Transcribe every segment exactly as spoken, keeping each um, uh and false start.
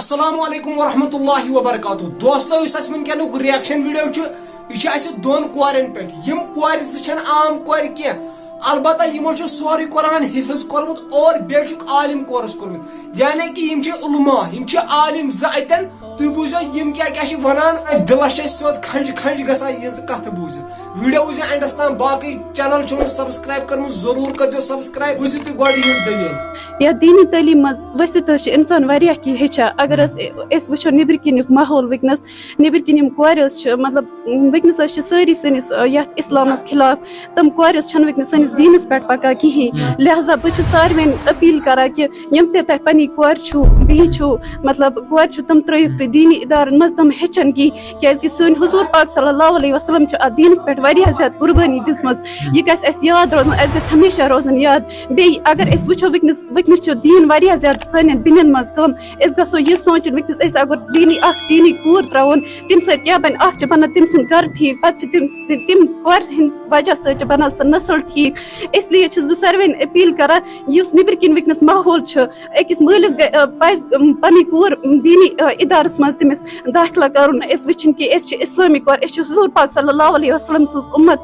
السلام علیکم ورحمۃ اللہ وبرکاتہ۔ دوستو، یُس اَسہِ وٕنکیٚنُک reaction video چھُ، یہِ چھُ اَسہِ دۄن کورٮ۪ن پٮ۪ٹھ۔ یِم کورِ زٕ چھَنہٕ عام کورِ کینٛہہ، البتہ یِمو چھُ سورُے قرآن حفظ کوٚرمُت اور بیٚیہِ چھُکھ عالم course کوٚرمُت، یعنی کہِ یِم چھِ علماء، یِم چھِ عالم زٕ اَتٮ۪ن۔ تُہۍ بوٗزِو یِم کیٛاہ کیٛاہ چھِ وَنان، دِلَس چھِ اَسہِ سیوٚد کھنٛجہِ کھنٛجہِ گژھان یِہٕنٛزٕ کَتھٕ بوٗزِتھ۔ Video وٕچھزیو endس تام، باقٕے channel چھُو نہٕ subscribe کٔرمٕژ، ضروٗر کٔرۍزیو subscribe، بوٗزِو تُہۍ گۄڈٕ یِہٕنٛز دٔلیٖل۔ یَتھ دیٖنی تعلیٖم منٛز ؤسِتھ حظ چھِ اِنسان واریاہ کینٛہہ ہیٚچھان۔ اگر حظ أسۍ وٕچھو نیٚبرۍ کِنیُک ماحول وٕنکیٚنَس، نیٚبرۍ کِنۍ یِم کورِ حظ چھِ، مطلب، وٕنکیٚنَس حظ چھِ سٲری سٲنِس، آ، یَتھ اِسلامَس خلاف۔ تِم کورِ حظ چھَنہٕ وٕنکیٚنَس سٲنِس دیٖنَس پٮ۪ٹھ پَکان کِہیٖنۍ۔ لہذا بہٕ چھَس ساروِیَن appeal کَران کہِ یِم تہِ تۄہہِ پَنٕنۍ کورِ چھُو، بیٚنہِ چھُو، مطلب، کورِ چھُو، تِم ترٛٲیِو تُہۍ دیٖنی اِدارَن منٛز، تِم ہیٚچھَن کینٛہہ، کیٛازِکہِ سٲنۍ حضوٗر پاک صلی اللہ علیہ وسلم چھُ اَتھ دیٖنَس پٮ۪ٹھ واریاہ زیادٕ قُربٲنی دِژمٕژ۔ یہِ گژھِ اَسہِ یاد روزُن، اَسہِ گژھِ ہمیشہ روزُن یاد۔ بیٚیہِ اگر أسۍ وٕچھو وٕنکیٚنَس، وٕنکیٚنَس چھُ دیٖن واریاہ زیادٕ سانٮ۪ن بیٚنٮ۪ن منٛز کَم۔ أسۍ گژھو یہِ سونٛچُن وٕنکیٚنَس، أسۍ اگر دیٖنی، اَکھ دیٖنی کوٗر ترٛاوون، تَمہِ سۭتۍ کیٛاہ بَنہِ؟ اَکھ چھِ بَنان تٔمۍ سُنٛد گَرٕ ٹھیٖک، پَتہٕ چھِ تِم، تِم کورِ ہِنٛدۍ وجہ سۭتۍ چھِ بَنان سُہ نسل ٹھیٖک۔ اس لیے چھَس بہٕ ساروِیَن appeal کَران، یُس نیٚبرۍ کِنۍ وٕنکیٚنَس ماحول چھُ، أکِس مٲلِس گَ-، آ، پَزِ، آم، پَنٕنۍ کوٗر، آم، دیٖنی، آ، اِدارَس منٛز تٔمِس دٲخلہٕ کَرُن۔ أسۍ وٕچھِن کہِ أسۍ چھِ اِسلٲمی کورِ، أسۍ چھِ حضوٗر پاک صلی اللہ علیہ وسلم سٕنٛز اُمت،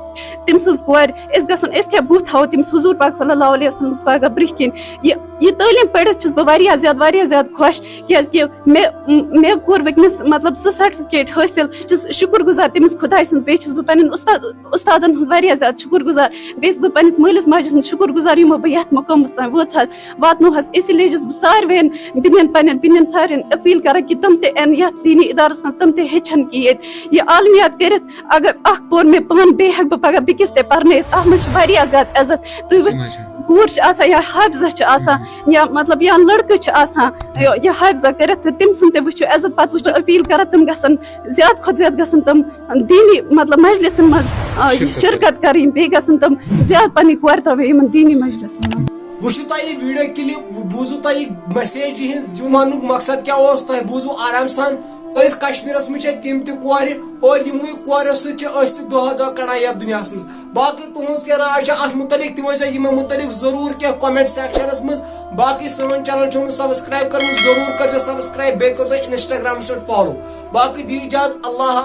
تٔمۍ سٕنٛز کورِ۔ أسۍ گژھن، أسۍ کیٛاہ بُتھ ہاوو تٔمِس حضوٗر پاک صلی اللہ علیہ وسلمَس پَگاہ برٛونٛہہ کِنۍ؟ یہِ، یہِ تعلیٖم پٔرِتھ چھَس بہٕ واریاہ زیادٕ، واریاہ زیادٕ خۄش، کیٛازِکہِ مےٚ، مےٚ کوٚر وٕنکیٚنَس، مطلب، سُہ certificate حٲصِل۔ چھَس شُکُر گُزار تٔمِس خۄداے سٕنٛز، بیٚیہِ چھَس بہٕ پَنٕنٮ۪ن اُستاد، اُستادَن ہٕنٛز واریاہ زیادٕ شُکُر گُزار، بیٚیہِ چھَس بہٕ پَنٕنِس مٲلِس ماجہِ ہٕنٛز شُکُر گُزار، یِمو بہٕ یَتھ مُقامَس تام وٲژ حظ، واتنو حظ۔ اسی لیے چھَس بہٕ ساروِیَن بیٚنٮ۪ن، پَنٕنٮ۪ن بیٚنٮ۪ن ساروِیَن appeal کَران کہِ تِم تہِ یِن یَتھ دیٖنی اِدارَس منٛز، تِم تہِ ہیٚچھَن کہِ ییٚتہِ یہِ عالمیات کٔرِتھ، اگر اَکھ پوٚر مےٚ پانہٕ، بیٚیہِ ہٮ۪کہٕ بہٕ پَگاہ بیٚکِس تہِ پَرنٲیِتھ۔ اَتھ منٛز چھِ واریاہ زیادٕ عزت۔ تُہۍ وٕچھ، کوٗر چھِ آسان یا حافظہ چھِ آسان، یا، مطلب، یا لٔڑکہٕ چھِ آسان، یا، یا حافظہ کٔرِتھ، تہٕ تٔمۍ سُنٛد تہِ وٕچھِو عزت۔ پَتہٕ وٕچھِو appeal کَران، تِم گژھن زیادٕ کھۄتہٕ زیادٕ گژھن تِم دیٖنی، مطلب، مجلِسَن منٛز، آ، شرکت شرکت کَرٕنۍ، بیٚیہِ گژھن تِم زیادٕ پَنٕنۍ کورِ ترٛاوٕنۍ یِمَن دیٖنی مجلِسَن منٛز۔ وٕچھِو تۄہہِ یہِ video clip، بوٗزِو تۄہہِ یہِ message یِہٕنٛز، یہِ وَننُک مقصد کیٛاہ اوس، تۄہہِ بوٗزِو آرام سان۔ أسۍ کشمیٖرَس منٛز چھِ تِم تہِ کورِ، اور یِموٕے کوریو سۭتۍ چھِ أسۍ تہِ دۄہَے دۄہَے کَڑان یَتھ دُنیاہَس منٛز۔ باقٕے تُہٕنٛز کیٛاہ راے چھِ اَتھ مُتعلِق، تہِ ؤنۍزیو یِمَن مُتعلِق ضروٗر کینٛہہ comment sectionَس منٛز۔ باقٕے سٲنۍ channel چھُو نہٕ subscribe کٔرمٕژ، ضروٗر کٔرۍزیو subscribe، بیٚیہِ کٔرۍزیو Instagramَس پٮ۪ٹھ follow۔ باقٕے دِیِو اِجازت، اللہ